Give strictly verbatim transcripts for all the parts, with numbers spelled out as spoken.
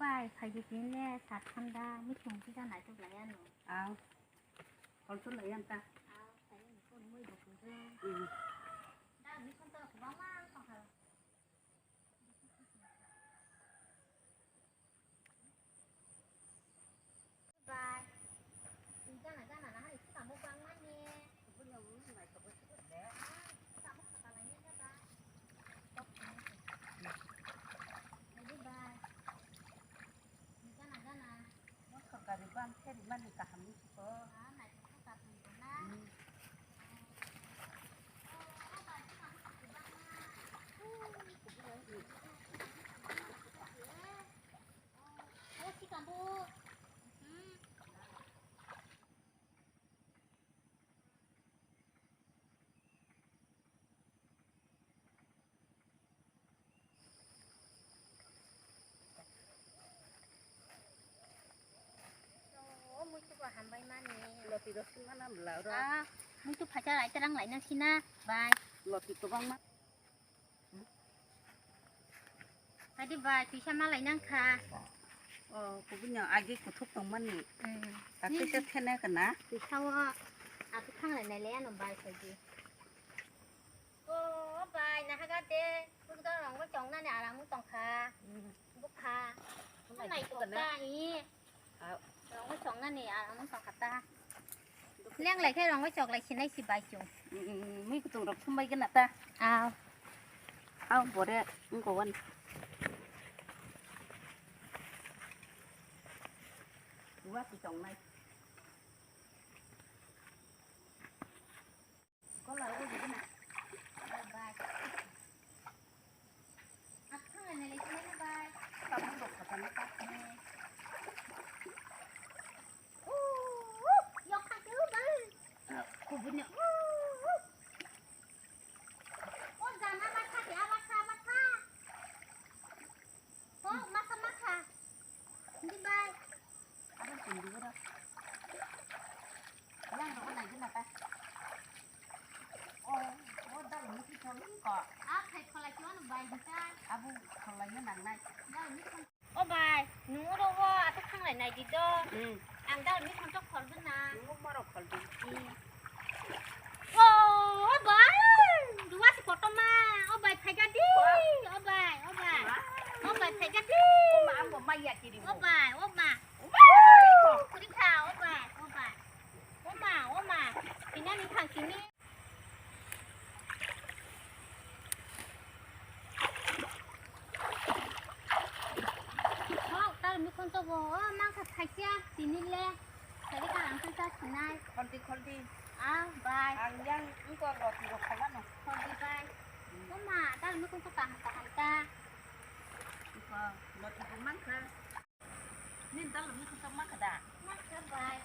Ai, phaidi tini le sat thanda, muchung kisa naitok lai ano. Aw. Kolchor lai yan ta. Aw, sai ni kon moi bo kunjo. Mm. Da, mi kon ta kubang ma tong kha. Bye. Twi gana gana na hai sikamo bangmani. Buino wngwi naitugwi sukut de. Ah, sikamo khatalai nai jaba. Naidi bye. Twi gana gana. Mothor gari ban pherimani kaham ni siko. Ah, naitugkha ka twi gana. Hmm. O muitu bo hambai mani. Loti rok sima na bwla oro. Ah, muitu phaisa lai terang lai nang sina bai. Loti kwbangma. Hadi bai, twisa malai nang kha. O, kubuni agi kuthuk tongmani. Hmm. Takhe se thene kana. Twisa o, atu thanglai nai le ano bai khaidi. O, o bai, nahaga de, purdo rong bo chong nani aram tong kha. Hmm. Bukha. Nai kok ta i. Rong bai chok nani, ah, ang tong kha ta. Leng lai khe rong bai chok lai sinai si bai chung. Mm, mui kutung rok thum bai gana ta. Aw. Aw, bore, wngko wan. Wa si tong nai. Kola o di na. Bye bye. Akhang na le sini bye. Kamu dok kata na ta. Oh, yok kha tu bye. Kubunya. Oh, jana matha ya, matha, matha. Oh, matha, matha. Hindi bye. Ada sendiri ora. Yang rogo nai guna ta. Oh, oh, dal ni ki thong ko. Ah, khai kholai ki wan bai hita. Abu kholai ni nang nai. Dal ni thong. O bai, nung ro wo ata thanglai nai di do. Hmm. Ang dal ni thong to khol guna. Nung maro khol di. Hmm. Oh, o bai, duwa si kotorma. O bai, phaiga di. O bai, o bai. O bai, phaiga di. O ma, ang bo mai ya kiri mo. O bai, o ma. O bai. Kuri kha, o bai, o bai. O ma, o ma. Kina ni thang sini. Hok, tal mikon to bo, o, mang kha thaisa, tini le. Sari ka ang kha sinai. Kholdi, kholdi. Ah, bai. Ang yang, engko roti rok kholano. Kholdi, bai. Hmm. O ma, tal mikon to kaham, kaham ta. Engko roti rok mang kha. Nini dal rok nini khe ma kha da? Ma kha bai.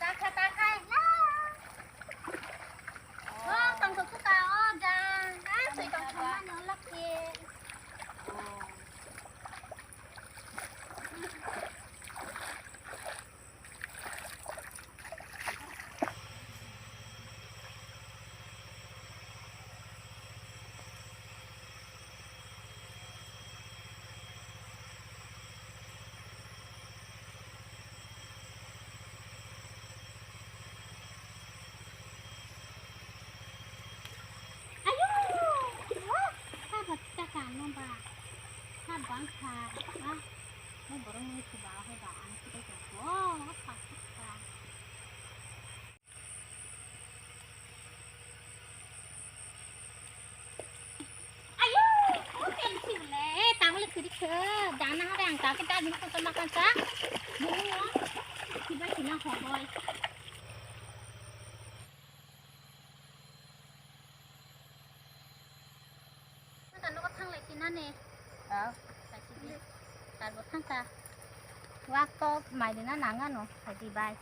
Ta kha, ta kha, la. Oh, tong thok ka, oh, jang. Ah, soi tong thok ma no lak ye. Oh. Ayo, oh, sabat ta kano ba, sabang kha, ah, mo borong ni chuba ho ba, ang chuba ho, oh, kha, kha, kha. Ayo, o pensi le, tangole kiri khe, dana hare ang ta kita din kota makan ta. Dulu ya, tiba sina hoboi. Nang nogo thanglai sinani. Ah. Kaisidi. Tarbo thangkha. Wak to mai rina nangano, kaidi bai.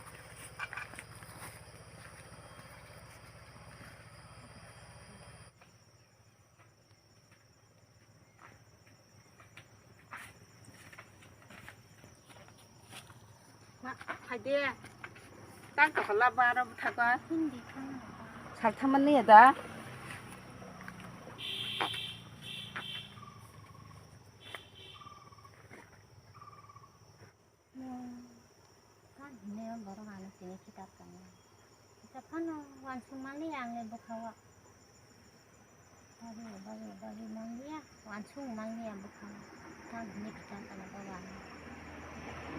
Ma, hai de. Tang to kala bara buthago. Hindi thang. Sal thamani ya da. Wansuk manliya ang le bwkha o. Bari, bari, bari manliya, wansuk manliya bwkha o. Tang hwnwi kwtal kana baba ano.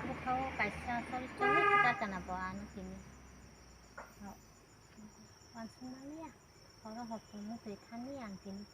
Bwkha o kaisa sari choli kwtal kana bo ano tini. Wansuk manliya. Horo hopung mutwi thani ang tini.